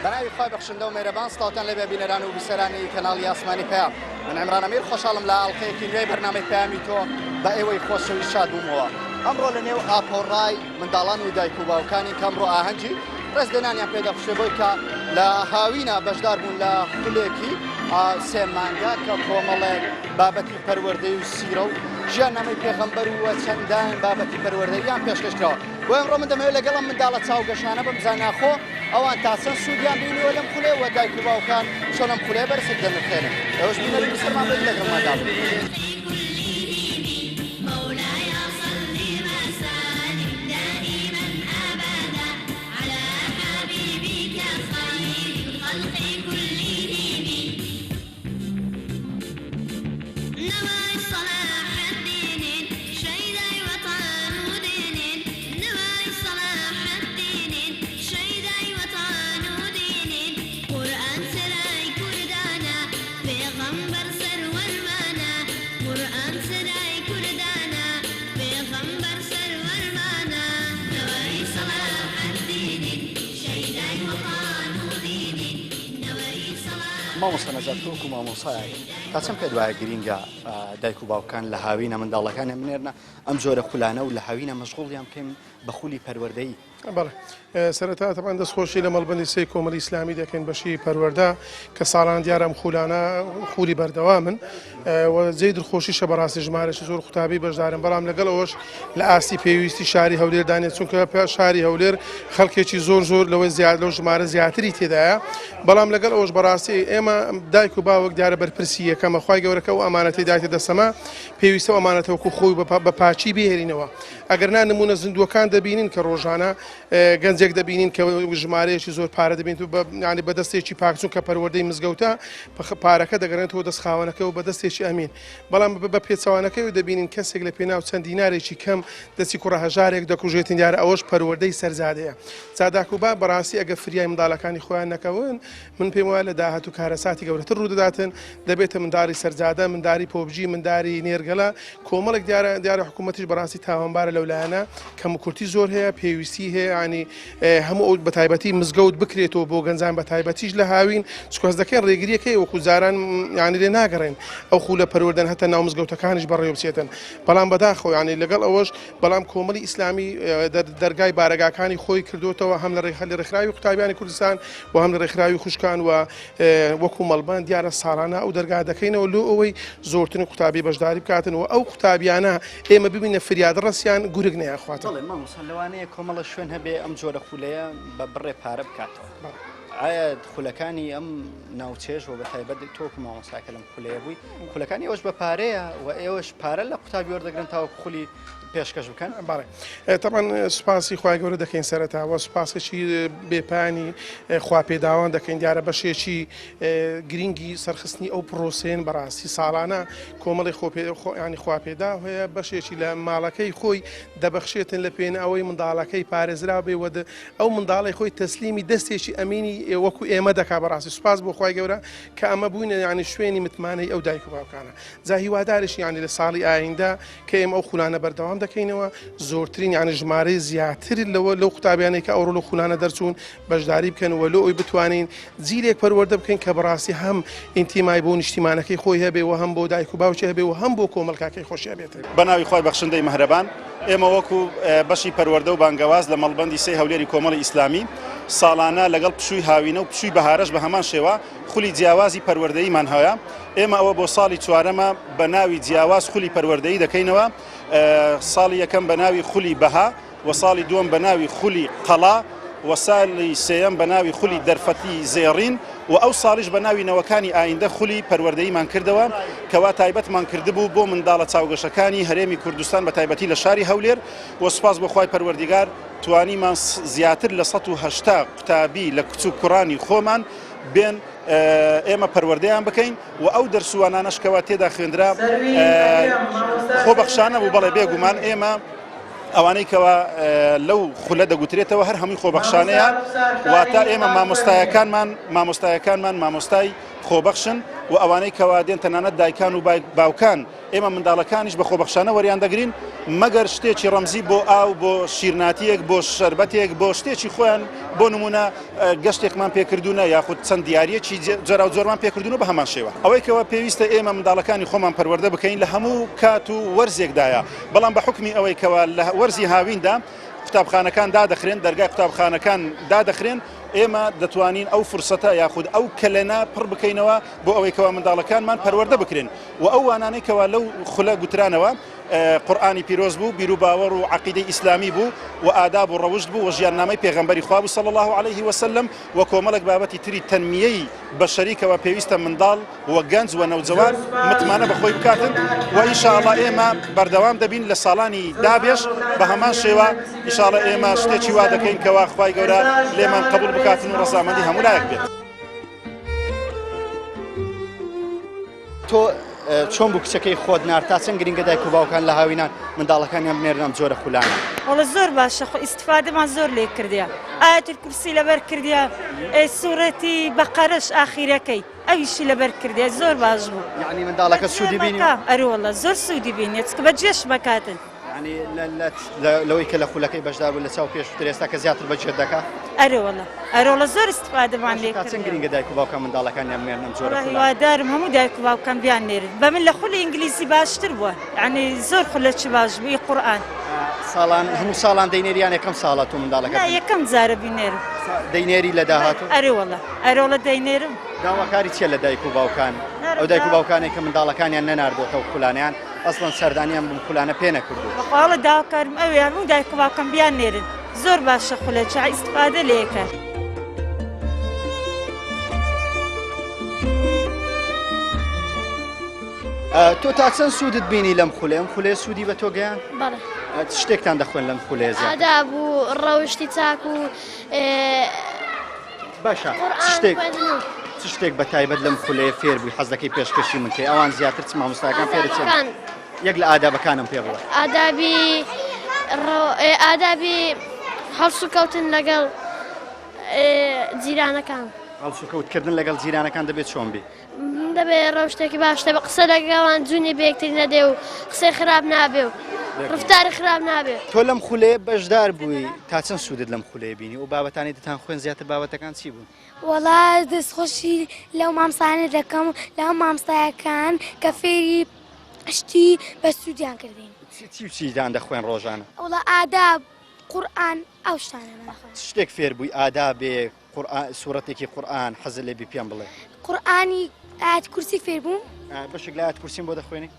بەناوی خوای بەخشندە و مێرەبان سڵاوتان لێبێ بینەران و بیسەرانی کەناڵی ئاسمانی پەیام من عمران ئەمیر خۆشحاڵم لە ئەڵقەیەکی نوێی بەرنامەی پەیامی تۆ بە ئێوەی خۆشەویست شاد بوومەوە ئەمڕۆ لە نێو ئاپۆڕای منداڵان و دایک و باوکانی کە ئەمڕۆ ئاهەنگی ڕێزلێنانیان پێدەخشێ بۆی کە لە هاوینە بەشدار بوون لە خولێکی سێ مانگە کە کۆمەڵێک بابەتی پەروەردەی و سیرە و ژیاننامەی پێغەمبەر و چەندان بابەتی پەروەردەییان پێشکەش کراوە بۆ ئەمڕۆ من دەمەوێت لەگەڵ ئەم منداڵە چاوگەشانە بم زاناخۆ ئەوان تا چەند سوودیان بینیوە لەم خولێ و دایک و باوکان چۆن ئەم خولەیە بەرزتر دەنرخێنن. ئێوەش بینەر و بیسەرمان بن لەگەڵماندا بن. مامۆستا نەجات تۆ وەکو مامۆسایەک تا چەند پێت وایە گرینگە دایک و باوکان لە هاوینە منداڵەکانیان بنێرنە ئەم جۆرە خولانە و لە هاوینە مەشغوڵیان بکەین بە خولی پەروەردەیی؟ بەڵێ سەرەتا تەبعەن دەستخۆشی لە مەڵبەندی سێی کۆمەڵی ئیسلامی دەکەین بەشی پەروەردە کە ساڵان دیارە ئەم خولانە خولی بەردەوامن و جێی دڵخۆشیشە بەڕاستی ژمارەشی زۆر قوتابی بەشدارن بەڵام لەگەڵ ئەوەش لە ئاستی پێویستی شاری هەولێر دانێت چونکە شاری هەولێر خەڵکێکی زۆر زۆر لەوەی زیاد لەو ژمارە زیاتری تێدایە بەڵام لەگەڵ ئەوەش بەڕاستی ئێمە دایک و باوەک دیارە بەرپرسی یەکەمە خوای گەورەکە و ئەمانەتی دایتە دەسەمە پێویستە ئەو ئەمانەتە وەکو خۆی بە پاکی بهێرینەوە ئەگەر نا نمونە زیندووەکان دەبینین کە ڕۆژانە گەنجێک دەبینین کە ژمارەیەکی زۆر پارە دەبینێت و ینی بە دەستێکی پاک چونکە پەروەردەی مزگەوتە پارەکە دەگەڕێنێتەوە دەست خاوەنەکە و بە دەستێکی ئەمین بەڵام بە پێچەوانەکەی و دەبینین کەسێک لە پێناو چەند دینارێکی کەم دەستی کوڕە هەژارێک دەکوژێتین دیارە ئەوەش پەروەردەی سەرزادەیە چاداک و با بەڕاستی ئەگە فریای منداڵەکانی خۆیان نەکەون من پێم وایە لە داهاتوو کارەساتی گەورەتر ڕوودەداتن دەبێتە منداڵی سەرجادە منداری پۆبجی منداری نێرگەلە کۆمەڵێک دیارە دیارە حکوومەتیش بەڕاستی تاوانبارە لەو لایەنە کەموکورتی زۆر هەیە پێویستی هەیە ینی هەموو ئەو بەتایبەتی مزگەوت بکرێتەوە بۆ گەنجان بەتایبەتیش لە هاوین چکۆز دەکەین ڕێگریەکەی وەکو جاران ینی لێ ناگەڕێن ئەو خولە پەروەردەن هەتا ناو مزگەوتەکانیش بەڕێوە بچێتن بەڵام بەداخەوە ینی لەگەڵ ئەوەش بەڵام کۆمەڵی ئیسلامی دەرگای بارەگاکانی خۆی کردوتەوە هەم لە ڕێکخراوی قوتابیانی کوردستان و هەم لە ڕێکخراوی خوشکان و وەکو مەڵبەند دیارە ساڵانە ئەو دەرگا دەکەینەوە لۆ ئەوەی زۆرترین قوتابی بەشداری بکاتن و ئەو قوتابیانە ئێمە ببینە فریادڕەسیان گورگ نەیانخواتن. بەڵێ مامۆستا لەوانەیە کۆمەڵە شوێن هەبێ ئەم جۆرە خولەیە بە بڕێ پارە بکاتەوە ئایا خولەکانی ئەم ناوچەیەش و بە تایبەت تۆ وەکو مامۆستاکە لەم خولەیە بووی خولەکانی ئێوەش بە پارەیە و ئێوەش پارە لە قوتابی وەردەگرن تاوەکو خولی پێشکەش بکەن؟ بەڵێ تەبعەن سوپاسی خوای گەورە دەکەین سەرەتا و سوپاسێکی بێپایانی خواپێداوان دەکەین دیارە بەشێکی گرینگی سەرخستنی ئەو پرۆسەیەن بەڕاستی ساڵانە کۆمەڵی خۆیانی خواپێدا هەیە بەشێکی لە ماڵەکەی خۆی دەبەخشێتن لە پێناوەی منداڵەکەی پارێزرا بێ وە ئەو منداڵی خۆی تەسلیمی دەستێکی ئەمینی وەکو ئێمە دەکا بەڕاستی سوپاس بۆ خوای گەورە کە ئەمە بووینە یانی شوێنی متمانەی ئەو دایک و باوکانە جا هیوادارش یانی لە ساڵی ئایندە کە ئێمە ئەو خولانە بەردەوام دەکەینەوە زۆرترین یانی ژمارەی زیاتر لەوە لەو قوتابیانەی کە ئەوڕۆ لەو خولانە دەرچوون بەشداری بکەن و لۆ ئەوی بتوانین جیلێک پەروەردە بکەین کە بەڕاستی هەم ئینتیمای بۆ نیشتیمانەکەی خۆی هەبێ و هەم بۆ دایک و باوکی هەبێ و هەم بۆ کۆمەڵگاکەی خۆشی هەبێت. بە ناوی خوای بەخشندەی مەهرەبان ئێمە وەکو بەشی پەروەردە و بانگەواز لە مەڵبەندی سێی هەولێری کۆمەڵی ئیسلامی ساڵانە لەگەڵ پشووی هاوینە و پشووی بەهارەش بە هەمان شێوە خولی جیاوازی پەروەردەییمان هەیە ئێمە ئەوە بۆ ساڵی چوارەمە بە ناوی جیاواز خولی پەروەردەیی دەکەینەوە ساڵی یەکەم بە ناوی خولی بەها و ساڵی دووەم بە ناوی خولی قەڵا و ساڵی سێیەم بە ناوی خولی دەرفەتی زێڕین و ئەو ساڵیش بە ناوی نەوەکانی ئایندە خولی پەروەردەییمان کردەوە کەوا تایبەتمان کردبوو بۆ منداڵە چاوگەشەکانی هەرێمی کوردستان بە تایبەتی لە شاری هەولێر و سوپاس بۆ خوای پەروەردیگار توانیمان زیاتر لە 180 قوتابی لە کچ و کوڕانی خۆمان بێن ئێمە پەروەردەیان بکەین و ئەو دەرس و وانانەش کەوا تێدا خوێندرا خۆبەخشانە بوو بەڵێ بێگومان ئێمە. ئەوانەی کەوا لەو خولە دەگوترێتەوە هەر هەمووی خۆبەخشانەیە، واتە ئێمە مامۆستایەکانمان مامۆستایەکانمان مامۆستای خۆبەخشن و ئەوانەی کەوا دێن تەنانەت دایکان و باوکان ئێمە منداڵەکانیش بە خۆبەخشانە وەریان دەگرین مەگەر شتێکی ڕەمزی بۆ ئاو بۆ شیرناتیەک بۆ شەربەتێک بۆ شتێکی خۆیان بۆ نمونە گەشتێکمان پێکردوونە یاخود چەند دیاریەکی جۆراوجۆرمان پێکردوون بە هەمان شێوە ئەوەی کەوا پێویستە ئێمە منداڵەکانی خۆمان پەروەردە بکەین لە هەموو کات و وەرزێکدایە بەڵام بە حوکمی ئەوەی کەوا لە وەرزی هاویندا قوتابخانەکان دادەخرێن دەرگای قوتابخانەکان دادەخرێن ئێمە دەتوانین ئەو فرسەتە یاخود ئەو کەلێنە پڕ بکەینەوە بۆ ئەوەی کەوا منداڵەکانمان پەروەردە بکرێن و ئەو وانانەی کەوا لەو خولە گوترانەوە قورئانی پیرۆز بوو بیروباوەڕ و عەقیدەی ئیسلامی بوو و ئاداب و ڕەوشت بوو و ژیاننامەی پێغەمبەری خوا بوو صلی اللە علیه وسلم و کۆمەڵێک بابەتی تری تەنمیەی بەشەری کەوا پێویستە منداڵ و گەنج و نەوجەوان متمانە بە خۆی بکاتن و ان شاء اللە ئێمە بەردەوام دەبین لە ساڵانی دابێش بە هەمان شێوە ان شاء اللە ئێمە شتێکی وا دەکەین کەوا خوای گەورە لێمان قبوڵ بکاتن و ڕەزامەندی هەموو لایەک بێت. تۆ چۆن بوو کچەکەی خۆت نارد تا چەند گرنگە دایک و باوکان لە هاوینان منداڵەکانیان بنێرن ئەم جۆرە خولانە؟ وەڵا زۆر باشە خۆ ئیستفادەمان زۆر لێ کردیە ئایەت الکرسی لەبەر کردیە ئێ سورەتی بەقەرەش ئاخیرەکەی ئەویشی لەبەر کردیە زۆر باش بوو. یەعنی منداڵەکە سوودی بینی؟ ئەرێ وەڵا زۆر سوودی بینیە چونکە بە جێش مەکاتن. یانی لەوەی کە لە خولەکەی بەشدار بوو لە چاو پێشووتر ئێستا کە زیاتر بەجێت دەکا؟ ئەرێ وەڵا ئەرێ وەڵا زۆر ئیستفادەمان لێ تا چەند گرینگە دایک و باوکان منداڵەکانیان بنێرن ئەم جۆرە خولانە؟ هیوادارم هەموو دایک و باوکان بیان نێرن بە من لە خولی ئینگلیزی باشتر بووە یانی زۆر خولەکی باش بوو ئی قورئان. ساڵان هەموو ساڵان دەینێری یان یەکەم ساڵە تۆ منداڵەکەت؟ نا یەکەم جارە بینێرم. دەینێری لە داهاتوو؟ ئەرێ وەڵا ئەرێ وەڵا دەینێرم. داواکاری چیە لە دایک و باوکان ئەو دایک و باوکانەی کە منداڵەکانیان نەناردۆتە ئەو خولانەیان ئەسڵەن سەردانیان بم خولانە پێ نەکردوو. بەخوا وەڵا داواکارم ئەوەیە هەموو دایک و باوکان بیان نێرن زۆر باشە خولە چا ئیستفادە لێکەن. تۆ تا چەند سوودت بینی لەم خولەیە؟ ئەم خولەیە سوودی بە تۆ گەیاند؟ بەڵێ. چ شتێکتان دەخوێن لەم خولەیە زیاتر؟ ئاداب و ڕەوشتی چاک و باشە چ شتێک چ شتێک بە تایبەت لەم خولەیە فێر بووی حەز دەکەی پێشکەشی من کەی ئەوان زیاتر چ مامۆستاکان فێرت چیان ئادابەکان. یەک لە ئادابەکانم پێ بڵێ. ئادابی ڕەو- ئێ، ئادابی هەڵسوکەوتن لەگەڵ ئێ، جیرانەکان. هەڵسوکەوتکردن لەگەڵ جیرانەکان دەبێت چۆن بی؟ دەبێ ڕەوشتێکی باش هەبێ قسە لەگەڵان جونی بە یەکتری نەدێ و قسەی خراپ نابێ و ڕفتاری خراپ نابێ. تۆ لەم خولەیە بەشدار بووی تا چەند سوودت لەم خولەیە بینی ئەو بابەتانەی دەتان خوێند زیاتر بابەتەکان چی بوون؟ وەڵا دەستخۆشی لەو مامسانە دەکەم لەو مامسایەکان کە فێری شتی بەسوودیان کردین. چی و چیتان دەخوێن ڕۆژانە؟ وەڵا ئاداب قورئان ئەو شتانەمان دەخوێن. چ شتێک فێر بووی ئادابێک قورئان سورەتێکی قورئان حەزت لێ بی پێم بڵێ. قورئانی ئایەت کورسی فێر بووم. بەشێک لە ئایەت کورسیم بۆ دەخوێنی؟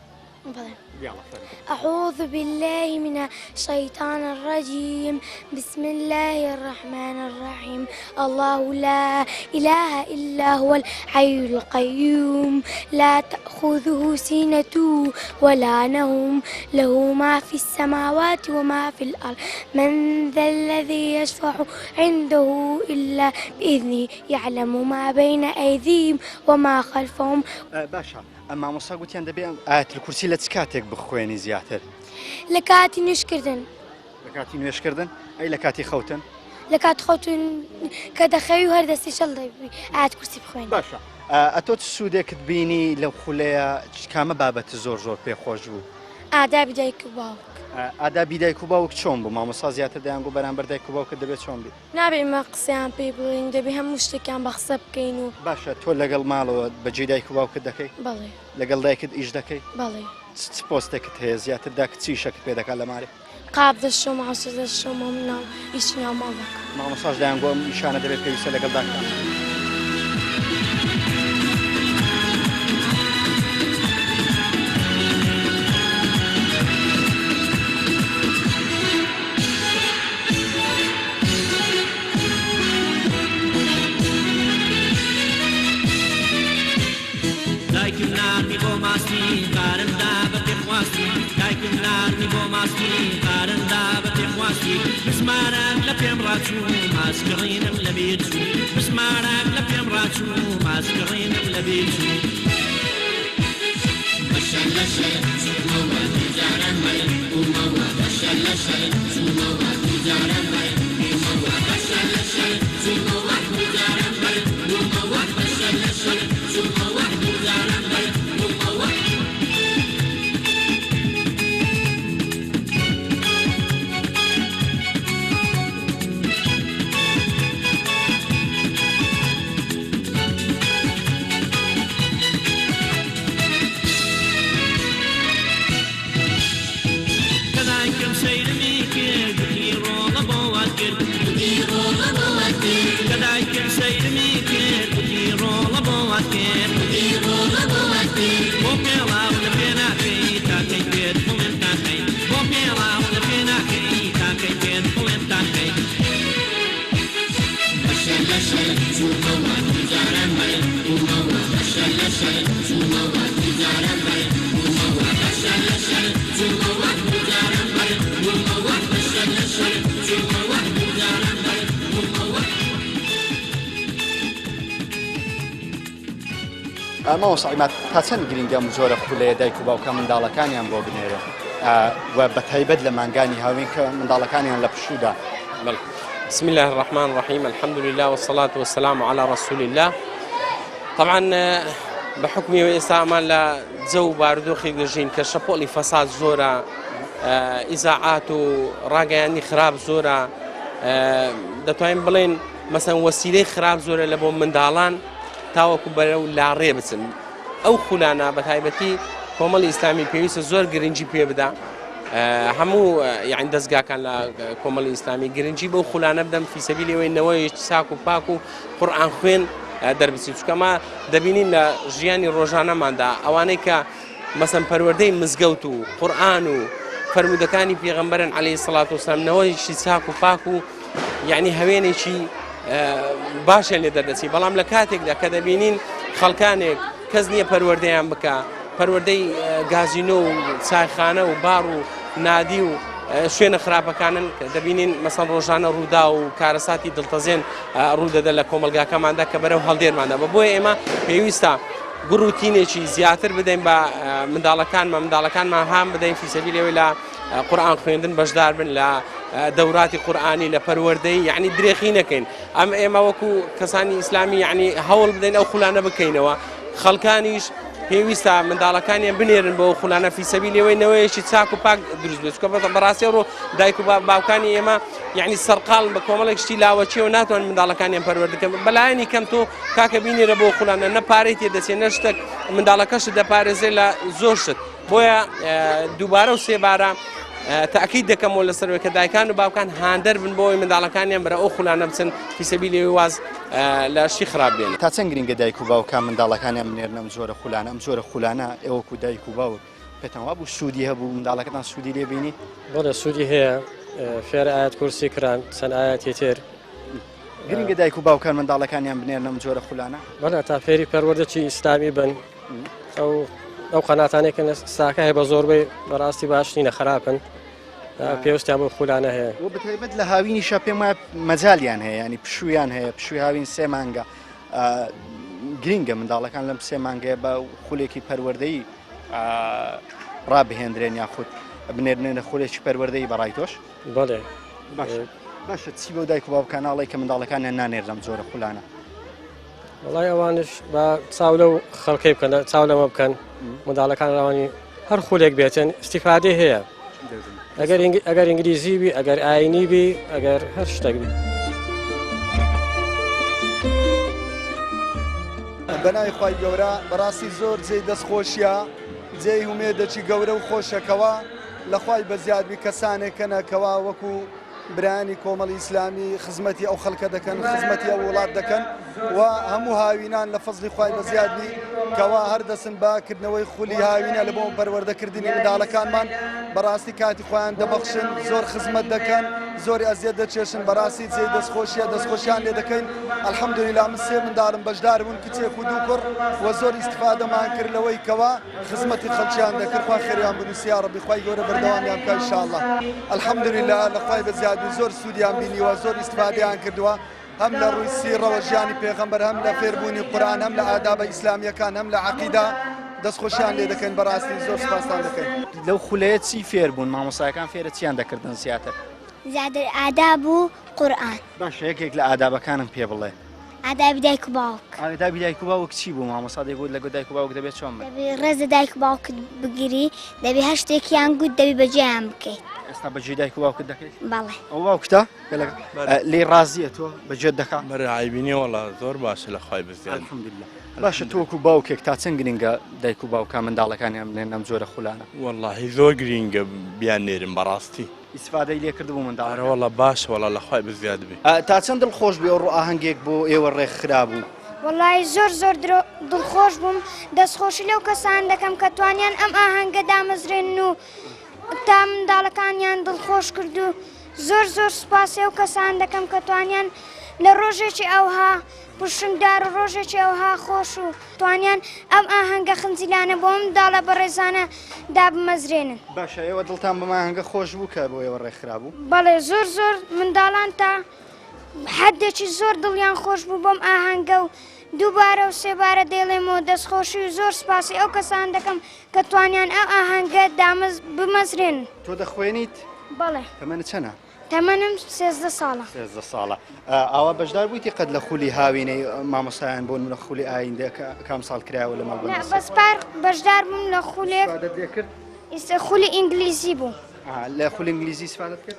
بەڵێ. یاڵا فەرموو. اعوذ باللە من الشیطان الرجیم بسم اللە الرحمن الرحیم اللە لا الە الا هو الحی القیوم لا تأخذه سنة ولا نوم له ما في السماوات وما في الأرض من ذا الذي يشفع عنده إلا بإذنه يعلم ما بين أيديهم وما خلفهم. باشە مامۆستا گوتیان دەبێ ئایەت الکورسی لە چ کاتێک بخوێنی زیاتر؟ لە کاتی نوێژکردن. لە کاتی نوێژکردن؟ ئەی لە کاتی خەوتن؟ لە کاتی خەوتن کە دەخەوی و هەر دەستی شەڵ دەبی ئایەت کورسی بخوێنی. باشە ئەتۆ چ سوودێکت بینی لەو خولەیە کامە بابەتت زۆر زۆر پێ خۆش بوو؟ ئادابی دایک و باوک. ئادابی دایک و باوک چۆن بوو؟ مامۆستا زیاتر دەیانگوت بەرامبەر دایک و باوکت دەبێت چۆن بی؟ نابێ ئێمە قسەیان پێ بڵێین دەبێ هەموو شتێکیان بە قسە بکەین و. باشە تۆ لەگەڵ ماڵەوە بەجێی دایک و باوکت دەکەی؟ بەڵێ. لەگەڵ دایکت ئیش دەکەی؟ بەڵێ. چ پۆستێکت هەیە زیاتر داکت چ ئیشەکت پێ دەکات لە مارێ؟ قاپ دەشۆم، عەشر دەشۆم، هەموو ناو ئیشی ناو ماڵ دەکەم. مامۆستاش دەیانگۆ ئەم ئیشانە دەبێت پێویستە لەگەڵ داکتا. دایکم ناردی بۆ ماستی بارم دا بە پێخواستی دایکم ناردی بۆ ماستی بارم دا بە پێخواستی بسمارەک لە پێم ڕاچوو ماست کڕینم لە بیر چوو بسمارەک لە پێم ڕاچوو ماست کڕینم لە بیر چوو. بەشە لەشێ چوومەوە دووجاران مەرگ بوومەوە بەشە. کە دایکم سەیرمی کرد گوتی ڕۆڵە بۆ وات کرد گوتی ڕۆڵە بۆ وات کرد کە دایکم سەیرمی کرد گوتی ڕۆڵە بۆ وات کرد گوتی ڕۆڵە بۆ وات کرد بۆ پێڵاو لە پێ ناکەی تا کەی پێت بڵێم تاکەی بۆ پێڵاو لە پێ ناکەی تا کەی پێت بڵێم تاکەی مامۆستا عیماد تا چەند گرینگە ئەم جۆرە خولەیە دایک و باوکە منداڵەکانیان بۆ بنێرن و بە تایبەت لە مانگانی هاوین کە منداڵەکانیان لە پشوودا بەڵێ. بسم الله الرحمن الرحیم الحمد لله والصلاة والسلام على رسول الله طبعا بە حکمی ئەوەی ئێستا ئەمان لە جەو و بارودۆخێک دەژین کە شەپۆلی فەساد زۆرە ئیزاعات و ڕاگەیاندنی خراپ زۆرە دەتوانین بڵێن مەسەن وەسیلەی خراپ زۆرە لە بۆ منداڵان تاوەکو بەرەو لاڕێ بچن ئەو خولانە بە تایبەتی کۆمەڵی ئیسلامی پێویستە زۆر گرنگی پێ بدا هەموو یان دەستگاکان لە کۆمەڵی ئیسلامی گرنگی بەو خولانە بدەم فیسەبی لێوەی نەوەی ساک و پاک و قورآن خوێن دەربچین چکەمە دەبینین لە ژیانی ڕۆژانەماندا ئەوانەی کە مەسەن پەروەردەی مزگەوت و قورآن و فەرمودەکانی پێغەمبەرن عەلەیهی سڵات وسلام نەوەیەکی چاک و پاک و یعنی هەوێنێکی باشیان لێ دەردەچی بەڵام لە کاتێکدا کە دەبینین خەڵکانێک کەس نییە پەروەردەیان بکە پەروەردەی گازینۆ و چایخانە و باڕ و نادی و شوێنە خراپەکانن کە دەبینین مەسەن ڕۆژانە ڕوودا و کارەساتی دڵتەزێن ڕوودەدە لە کۆمەلگاکەماندا کە بەرەو هەڵدێرماندا بە بۆیە ئێمە پێویستە گوڕ و تینێکی زیاتر بدەین بە منداڵەکانمان منداڵەکانمان هام بدەین فیسەبی لەوەی لە قورآن خوێندن بەشدار بن لە دەوراتی قورآانی لە پەروەردەی یعنی درێخی نەکەین ئەم ئێمە وەکو کەسانی ئیسلامی یعنی هەوڵ بدەین ئەو خولانە بکەینەوە خەڵکانیش پێویستە منداڵەکانیان بنێرن بۆ خولانە فیسەبی لێوەی نەوەیەکی چاک و پاک دروست بێت چونکە بەڕاستی ڕۆ دایک و باوکانی ئێمە یعنی سەرقاڵن بە کۆمەڵێک شتی لاوەچیەوە ناتوان منداڵەکانیان پەروەردەکەن بەلایەنی کەم تۆ کاکە بینێرە بۆ خولانە نە پارەی تێ دەچێت نە شتێک منداڵەکەشت دەپارێزێ لە زۆر شت بۆیە دووبارە و سێبارە تاکید دەکەمەوە لەسەرەوەی کە دایکان و باوکان هاندەر بن بۆ ئەوەی منداڵەکانیان بەرە ئەو خولانە بچن فیسەبیلی ئەوەی واز لە شتی خراپ بێنن. تا چەند گرینگە دایک و باوکان منداڵەکانیان بنێرنە ئەم جۆرە خولانە، ئەم جۆرە خولانە ئێوە وەکو دایک و باوک پێتان وابوو سوودی هەبوو منداڵەکەتان سوودی لێ بینی؟ بەڵێ سوودی هەیە، فێر ئایەت کورسی کران چەند ئایەتی تر. گرینگە دایک و باوکان منداڵەکانیان بنێرنە ئەم جۆرە خولانە؟ بەڵێ تا فێری پەروەردەی ئیسلامی بن. ئەو ئەو قەناتانەی کە ساکە هەیە بە زۆربەی بەڕاستی باش نینە خراپن پێویستیان بۆ خولانە هەیە و بەتایبەت لە هاوینیشە پێم وایە مەجالیان هەیە ینی پشویان هەیە پشوی هاوین سێ مانگە گرینگە منداڵەکان لەم سێ مانگەیە بە خولێکی پەروەردەی ڕابهێندرێن یاخود بنێرنێنە خولێکی پەروەردەی بەڕای تۆش بەڵێ باشە باشە چی بەو دایک و باوکاناڵی کە منداڵەکانیان نانێرن لەم جۆرە خولانە وڵای ئەوانش با چاو لەو خەڵکەی بکەن چاو لەمە بکەن منداڵەکان ڕەوانی هەر خولێک بێتن استیفادەی هەیە ئەگەر ئەگەر ئینگلیزی بی ئەگەر ئاینی بی ئەگەر هەر شتێک بی. بەناوی خوای گەورە بەڕاستی زۆر جێی دەست خۆشیە جێی هومێدەکی گەورە و خۆشەکەوە لە خوای بەزیادبی کەسانێک کەنە کەوا وەکو برایانی کۆمەڵی ئیسلامی خزمەتی ئەو خەڵکە دەکەن خزمەتی ئەو وڵات دەکەن و هەموو هاوینان لە فەزلی خوای بەزیادبی کەوا هەردەسن بە کردنەوەی خولی هاوینە لە بۆ پەروەردەکردنی منداڵەکانمان بەڕاستی کاتی خۆیان دەبەخشن زۆر خزمەت دەکەن زۆر ئەزیەت دەچێشن بەڕاستی جێی دەستخۆشیە دەستخۆشیان لێ دەکەین الحمدلله من سێ منداڵم بەشدار بوون کچێک و دوو کوڕ و زۆر ئیستفادەمان کرد لەوەی کەوا خزمەتی خەڵکیان دەکرد خوا خێریان بنووسی یاڕەبی خوای گەورە بەردەوامیان بکا ان شاء اللە الحمدللە لە خوای بەزیادبی زۆر سوودیان بینیوە زۆر ئیستفادەیان کردووە هەم لە ڕووی سیڕەوە ژیانی پێغەمبەر هەم لە فێربوونی قورئان هەم لە ئادابە ئیسلامیەکان هەم لە عەقیدە. دەستخۆشیان لێ دەکەین بەڕاستی زۆر سپاستان دەکەین. لەو خولەیە چی فێر بوون؟ مامۆستایەکان فێرە چیان دەکردن زیاتر؟ زیاتر ئاداب و قورئان. باشە یەکێک لە ئادابەکانم پێ بڵێ. ئادابی دایک و باوک. ئادابی دایک و باوک چی بوو مامۆستا دەیگوت لەگەڵ دایک و باوک دەبێت چۆن بن؟ دەبێ ڕێز لە دایک و باوکت بگری، دەبێ هەر شتێکیان گوت دەبێ بەجێیان بکەیت. ئێستا بەجێی دایک و باوکت دەکەیت؟ بەڵێ. ئەوە باوکتە؟ لێی ڕازیە تۆ بەجێت دەکا؟ بەرێ عەیبی نیە وەڵا زۆر باشە لە خوای بزیاد. الحمدللە. باشە تۆ وەکو باوکێک تا چەند گرنگە دایک و باوکان منداڵەکانیان بنێرن ئەم جۆرە خولانە؟ وەڵاهی زۆر گرینگە بیان نێرن بەڕاستی. ئیسفادەی لێ کردبوو منداڵەکە؟ ئەرە وەڵا باشە وەڵا لە خوای بزیاد بێ. تا چەند دڵخۆش بووی ئەوڕۆ ئاهەنگێک بۆ ئێوە ڕێکخرابوو؟ وەڵایی زۆر زۆر دڵخۆش بووم دەستخۆشی لەو کەسان دەکەم کە توانیان ئەم ئاهەنگە دامەزرێنن و تا منداڵەکانیان دڵخۆش کرد و زۆر زۆر سوپاسی ئەو کەسان دەکەم کە توانیان لە ڕۆژێکی ئەوها پرشنگدار و ڕۆژێکی ئەوها خۆش و توانیان ئەم ئاهەنگە خنجیلانە بۆ منداڵە بەڕێزانە دابمەزرێنن. باشە ئێوە دڵتان بەم ئاهەنگە خۆش بوو کە بۆ ئێوە ڕێکخرابوو؟ بەڵێ زۆر زۆر منداڵان تا حەدێکی زۆر دڵیان خۆش بوو بەم ئاهەنگە و دووبارە و سێبارە دەیڵێمەوە دەستخۆشی و زۆر سوپاسی ئەو کەسان دەکەم کە توانیان ئەو ئاهەنگە دامەز بمەزرێنن. تۆ دەخوێنیت؟ بەڵێ. تەمەنت چەنە؟ تەمەنم 13 ساڵە. 13 ساڵە. ئاوا بەشدار بوویتی قەت لە خولی هاوینەی مامۆستایان بۆ نمونە خولی ئایندە کە کام ساڵ کرایەوە لە مەڵبەندی نا بەس پار بەشدار بووم لە خولێک. ئیسفادەت لێ کرد؟ ئیستا خولی ئینگلیزی بوو. لە خولی ئینگلیزی ئیسفادەت کرد؟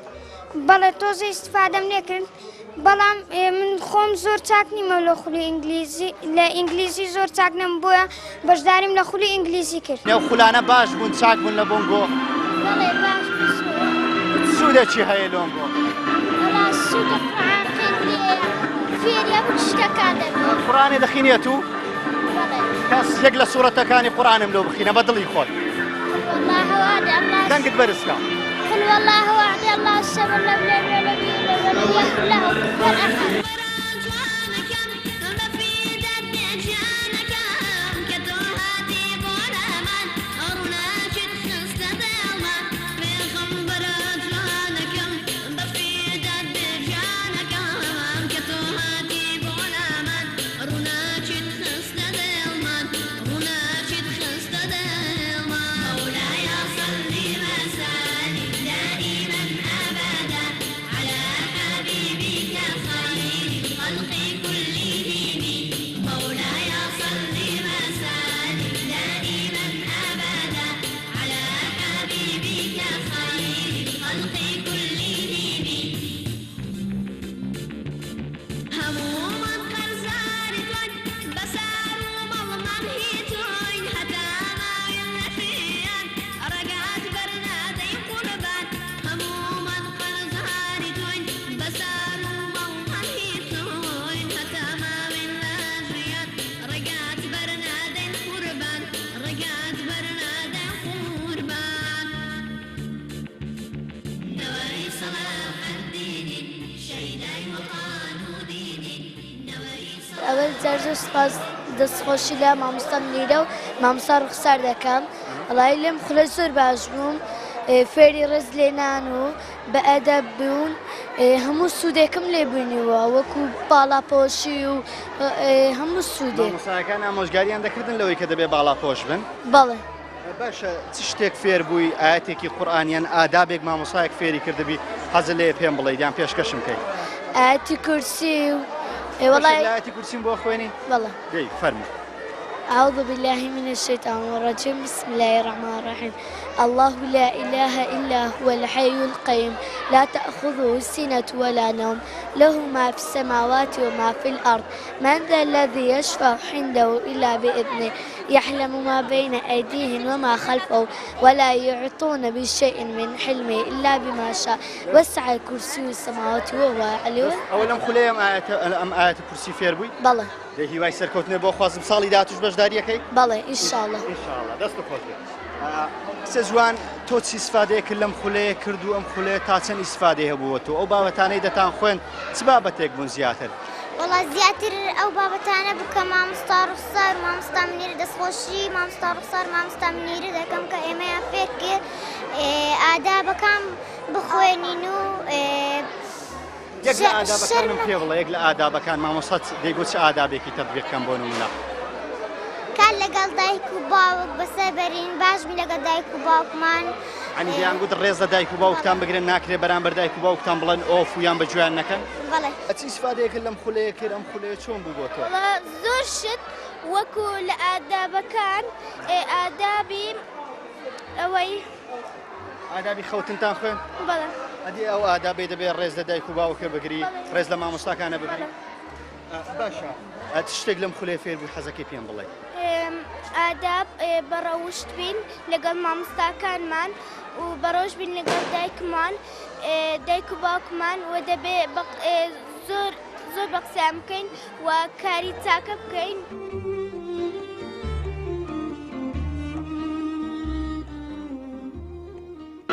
بەڵێ تۆزێ ئیستفادەم لێ کرد بەڵام من خۆم زۆر چاک نیمە لە خولی ئینگلیزی لە ئینگلیزی زۆر چاک نەم بۆیە بەشداریم لە خولی ئینگلیزی کرد. نێو خولانە باش بوون چاک بوون لە بۆنگۆ؟ بەڵێ باش بوون سوودێکی هەیە لۆنگۆ؟ وەڵا سوودە قورئان خوێندنی فێری هەموو شتەکان دەبێت. قورئانێ دەخینێت و؟ بەڵێ. کەس یەک لە سوڕەتەکانی قورئانم لۆ بخینە بە دڵی خۆت. والله احد الله دەنگت بەرز کە. قل والله احد الله الصمد لم يلد ولم يولد ولم يكن له كفوا احد. ئەوەل جار زۆر سوپاس دەستخۆشی لە مامۆستا منیرە و مامۆستا ڕوخسار دەکەم وەڵایی لەم خولە زۆر باش بووم فێری ڕێز لێنان و بە ئەدەب بوون هەموو سوودێکم لێ بینیوە وەکو باڵاپۆشی و هەموو سوودێک. مامۆستاکان ئامۆژگاریان دەکردن لەوەی کە دەبێ باڵاپۆش بن؟ بەڵێ. باشە چ شتێک فێر بووی ئایەتێکی قورئان یان ئادابێک مامۆستایەک فێری کردبی حەزت لێیە پێم بڵێیت یان پێشکەشم کەی؟ ئایەتی کورسی و وەڵای بەشێک لە ئایەتی کورسیم بۆ خوێنی؟ بەڵێ. دەی فەرموو. أعوذ بالله من الشيطان الرجيم بسم الله الرحمن الرحيم الله لا إله إلا هو الحي القيوم لا تأخذه سنة ولا نوم له ما في السماوات وما في الأرض من ذا الذي يشفع عنده إلا بإذنه يعلم ما بين أيديهم وما خلفهم ولا يعطون بشيء من حلمه إلا بما شاء وسع كرسي السماوات وهو علي ئەوە لەم خولەیە ئەم ئایەتە ئەم ئایەتە کورسی فێر بووی؟ بەڵێ. دەی هیوای سەرکەوتنت بۆ خوازم ساڵی داهاتووش بەشداریەکەی؟ بەڵێ ئینشاڵڵا. ئینشاڵڵا دەست خۆش بێت. کچە جوان تۆ چی ئیسفادەیەکت لەم خولەیە کرد و ئەم خولەیە تا چەند ئیسفادەی هەبوو بۆ تۆ ئەو بابەتانەی دەتان خوێند چ بابەتێک بوون زیاتر؟ وەڵا زیاتر ئەو بابەتانە بوو کە مامۆستا ڕوخسار و مامۆستا منیرە دەستخۆشی مامۆستا ڕوخسار مامۆستا منیرە دەکەم کە ئێمەیان فێر کرد ئادابەکان بخوێنین و یەک لە ئادابەکانم پێ بڵێ یەک لە ئادابەکان مامۆستا دەیگوت چ ئادابێکی تەطبیق کەم بۆ نمونە کار لە. لەگەڵ دایک و باوک بەسەر بەرین باش بین لەگەڵ دایک و باوکمان. یانی دەیان گوت ڕێز لە دایک و باوکتان بگرن ناکرێ بەرامبەر دایک و باوکتان بڵێن ئۆف و یان بە گوێیان نەکەن؟ بەڵێ. چ ئیسفادەیەکت لەم خولەیە کرد ئەم خولەیە چۆن بوو بۆ تۆ؟ وەڵا زۆر شت وەکو لە ئادابەکان ئادابی ئەوەی. ئادابی خەوتنتان خوێند؟ بەڵێ. ئەدی ئەو ئادابەی دەبێ ڕێز لە دایک و باوکە بگری ڕێز لە مامۆستاکانە بگری؟ باشە چ شتێک لەم خولەیە فێر بووی حەزەکەی پێم بڵێ؟ ئاداب بەڕەوشت بین لەگەڵ مامۆستاکانمان و بەڕەوشت بین لەگەڵ دایکمان دایک و باوکمان و دەبێ زۆر زۆر بە قسەیان بکەین و کاری چاکە بکەین.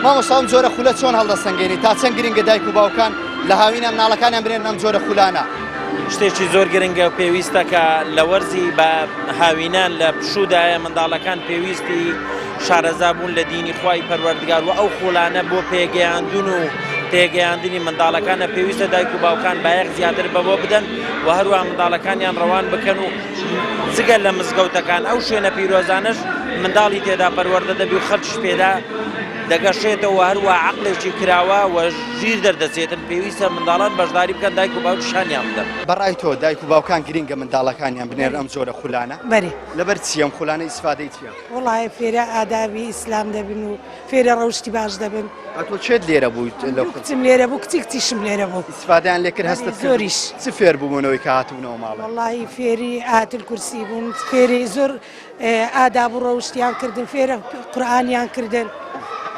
مامۆستا ئەم جۆرە خولە چۆن هەڵدەسەنگێنی تا چەند گرنگە دایک و باوکان لە هاوینە مناڵەکانیان بنێرن ئەم جۆرە خولانە؟ شتێکی زۆر گرنگە و پێویستە کە لە وەرزی بە هاوینان لە پشوودایە منداڵەکان پێویستی شارەزا بوون لە دینی خوای پەروەردگار و ئەو خولانە بۆ پێگەیاندن و پێگەیاندنی منداڵەکانە پێویستە دایک و باوکان بایەخ زیاتر بەوە بدەن و هەروە منداڵەکانیان ڕەوان بکەن و جگە لە مزگەوتەکان ئەو شوێنە پیرۆزانەش منداڵی تێدا پەروەردە دەبی و خەلکیش پێدا دەگەشێتەوە هەروە عەقڵێکی کراوە و ژیر دەردەچێتن پێویستە منداڵان بەشداری بکەن دایک و باوکیش هانیان بدەن. بەڕای تۆ دایک و باوکان گرینگە منداڵەکانیان بنێرن ئەم جۆرە خولانە؟ بەرێ. لەبەر چی ئەم خولانە ئیسفادەی چیە؟ وەڵایە فێرە ئادابی ئیسلام دەبن و فێرە ڕەوشتی باش دەبن. ئەتۆ کێت لێرە بوویت لەو دوو کچم لێرە بوو کچی کچیشم لێرە بوو. ئیسفادەیان لێ کرد هەستت کرد زۆریش. چ فێر بووبوونەوەی کە هاتبوونەوە ماڵێ؟ وەڵاهی فێری ئایەتول کورسی بوون فێری زۆر ئاداب و ڕەوشتیان کردن فێرە قورئانیان کردن.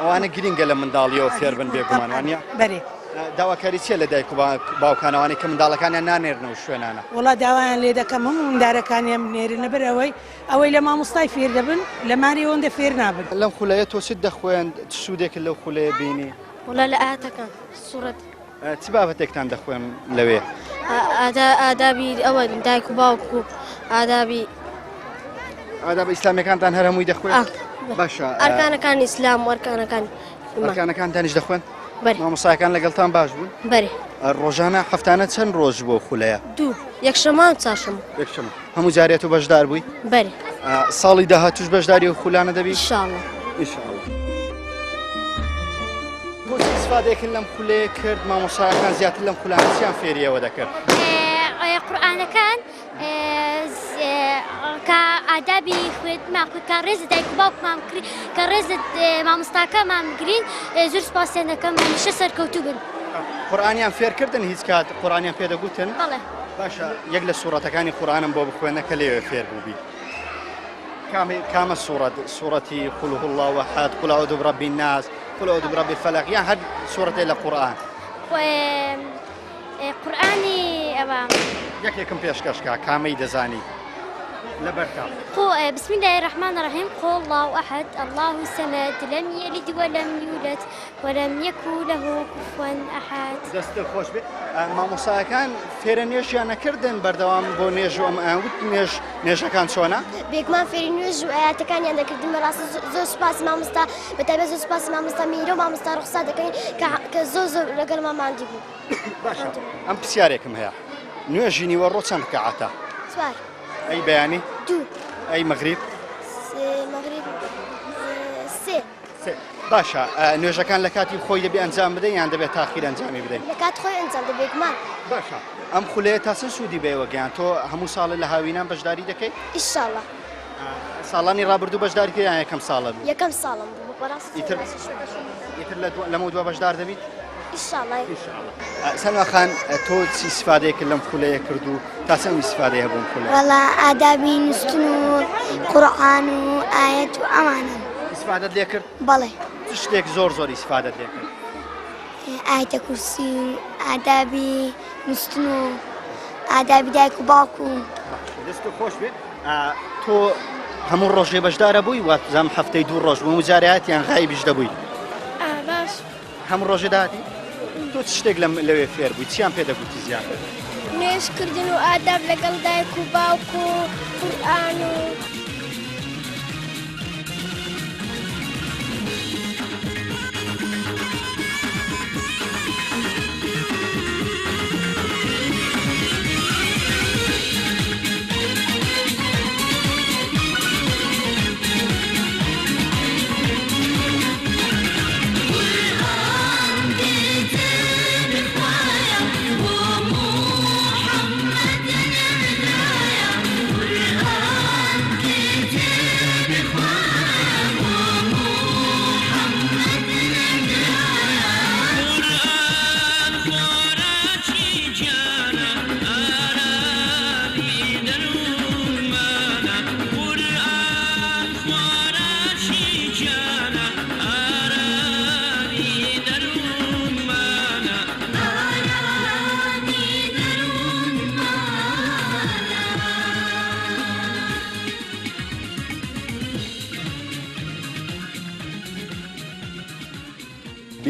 ئەوانە گرینگە لە منداڵیەوە فێر بن بێگومان وانیە؟ بەرێ. داواکاری چیە لە دایک و باوکان ئەوانەی کە منداڵەکانیان نانێرنەوە شوێنانە؟ وەڵا داوایان لێ دەکەم هەموو مندارەکانیان بنێرن لەبەر ئەوەی ئەوەی لە مامۆستای فێر دەبن لە ماری ئەوەندە فێر نابن. لەم خولەیە تۆ چت دەخوێند چ سوودێکت لەو خولەیە بینی؟ وەڵا لە ئایەتەکان سوڕەت. چ بابەتێکتان دەخوێن لەوێ؟ ئادابی ئەوە دایک و باوک و ئادابی ئادابە ئیسلامیەکانتان هەر هەمووی دەخوێن؟ باشە ئەرکانەکانی ئیسلام و ئەرکانەکانی ئەرکانەکانتانیش دەخوێن؟ بەرێ. مامۆستاکان لەگەڵتان باش بوون؟ بەرێ. ڕۆژانە هەفتانە چەند ڕۆژ بۆ خولەیە؟ دوو یەکشەمە و چارشەمە. یەکشەمە. هەموو جارێ تۆ بەشدار بووی؟ بەرێ. ساڵی داهاتووش بەشداری ئەو خولانە دەبی؟ ئینشاڵڵا. ئینشاڵڵا. بۆ چ ئیسفادەیەکت لەم خولەیە کرد؟ مامۆستاکان زیاتر لەم خولانە چیان فێری ئێوە دەکرد؟ قورئانەکان کە ئادابی خوێندمان کە ڕێز لە دایک و باوکمان بگرین کە ڕێز لە مامۆستاکەمان بگرین زۆر سوپاسیان دەکەم هەمیشە سەرکەوتوو بن. قورئانیان فێرکردن هیچ کات قورئانیان پێ دەگوتن؟ بەڵێ. باشە یەک لە سوڕەتەکانی قورئانم بۆ بخوێنە کە لێوێ فێر بووبی. کامە سوڕەت سوڕەتی قل هو الله احد قل اعوذ برب الناس قل اعوذ برب الفلق یان هەر سوڕەتێ لە قورئان. قورئانی ئەوە. یەکێکم پێشکەش کا کامەی دەزانی لەبەرتە. بسم الله الرحمن الرحیم قل الله احد الله الصمد لم يلد ولم يولد ولم يكن له كفوا احد. دەستت خۆش بێت مامۆستاکان فێرە نوێژیان نەکردن بەردەوام بۆ نوێژ و ئەم ئەیان وت نوێژ نوێژەکان چۆنە؟ بێگومان فێری نوێژ و ئایەتەکانیان دەکردن بەڕاستی زۆر سوپاسی مامۆستا بەتایبەت زۆر سوپاسی مامۆستا میرە و مامۆستا ڕوخسار دەکەین کە زۆر زۆر لەگەڵمان ماندوو بوو. باشە ئەم پرسیارێکم هەیە نوێژی نیوەڕۆ چەند ڕکعاتە؟ چوار. ئەی بەیانی؟ دوو. ئەی مەغریب؟ مەغریب سێ. سێ. باشە نوێژەکان لە کاتی خۆی دەبێ ئەنجام بدەین یان دەبێت تاخیر ئەنجامی بدەین؟ لە کات خۆی ئەنجام دەبێت بێگومان. باشە ئەم خولەیە تا چەند سوودی بەئێوە گەیاند؟ تۆ هەموو ساڵێ لە هاوینان بەشداری دەکەی؟ ئیشاڵڵا. ساڵانی ڕابردوو بەشداری کرد یان یەکەم ساڵە بوو؟ یەکەم ساڵم بوو بەڕاستی ئیتر ئیتر لە لەمە دوا بەشدار دەبیت؟ ئیشاڵڵا. ئیشاڵڵا. سەلما خان تۆ چی ئیسفادەیەکت لەم خولەیە کرد و تا چەند ئیسفادەی هەبوو ئەم خولەیە؟ وەڵا ئادابی نووستن و قورئان و ئایەت و ئەمانە. ئیسفادەت لێ کرد؟ بەڵێ. چ شتێک زۆر زۆر ئیسفادەت لێ کرد؟ ئایەتە کورسی و ئادابی نووستن و ئادابی دایک و باوک و. دەستت خۆش بێت. تۆ هەموو ڕۆژێ بەشدارە بووی وابزانم هەفتەی دوو ڕۆژ بوو هەموو جارێ هاتی یان غایبیش دەبووی؟ باش. هەموو ڕۆژێ دەهاتی؟ تۆ چ شتێک لەم لەوێ فێر بووی چیان پێ دەگوتی زیاتر؟ نوێژکردن و ئاداب لەگەڵ دایک و باوک و قورئان و.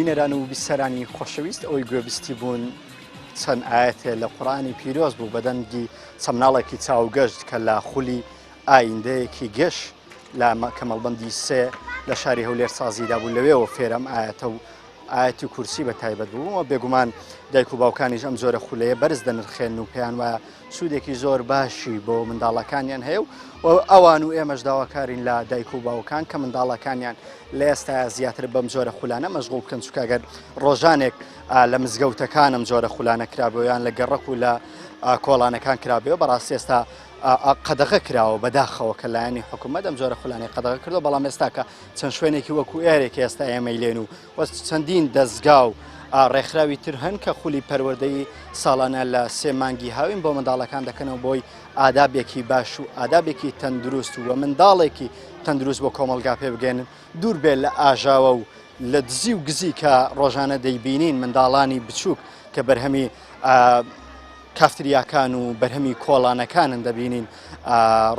بینەران و بیسەرانی خۆشەویست ئەوەی گوێبستی بوون چەند ئاەتێ لە قورئانی پیرۆز بوو بەدەنگی چەند مناڵێکی چاوگەشت کە لە خولی ئایندەیەکی گەش لە کەمەڵبندی سێ لە شاری هەولێر سازیدا بوو لەوێەوە فێرەم ئاەتە و ئایەتی کورسی بە تایبەت بوو و بێگومان دایک و باوکانیش ئەم جۆرە خولەیە بەرز دەنرخێن و پێیان وایە سوودێکی زۆر باشی بۆ منداڵەکانیان هەیە و ئەوان و ئێمەش داواکارین لە دایک و باوکان کە منداڵەکانیان لە ئێستا زیاتر بەم جۆرە خولانە مەشغوڵ بکەن چونکە گەر ڕۆژانێک لە مزگەوتەکانم جۆرە خولانە کرابێ یان لە گەڕەک و لە کۆڵانەکان کرابێ بەڕاستی ئێستا قەدەغە کراوە بەداخەوە کە لایەنی حکوومەت ئەم جۆرە خولانەی قەدەغە کردو بەڵام ئێستاکە چەند شوێنێکی وەکو ئێرێک ئێستا ئێمەی لێن و وە چەندین دەزگا و ڕێکخراوی تر هەن کە خولی پەروەردەی ساڵانە لە سێ مانگی هاوین بۆ منداڵەکان دەکەنەوە بۆی ئادابێکی باش و ئادابێکی تەندروست و منداڵێکی تەندروست بۆ کۆمەڵگا پێ بگەێنن دوور بێت لە ئاژاوە و لە دزی و گزی کە ڕۆژانە دەیبینین منداڵانی بچووک کە بەرهەمی کافتریاکان و بەرهەمی کۆڵانەکانن دەبینین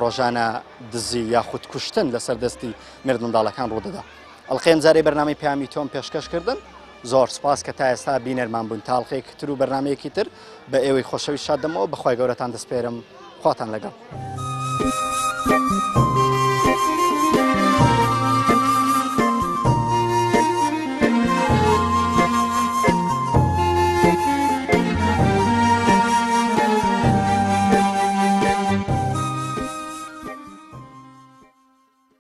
ڕۆژانە دزی یاخود کوشتن لەسەر دەستی مێردمنداڵەکان ڕوودەدا. ئەڵقەی ئەمجارەی بەرنامەی پەیامی تۆم پێشکەش کردن زۆر سپاس کە تا ئێستا بینەرمان بوون تا ئەڵقەیەکی تر و بەرنامەیەکی تر بە ئێوەی خۆشەویست شاد دەمەوە بەخوای گەورەتان دەسپێرم خواتان لەگەڵ.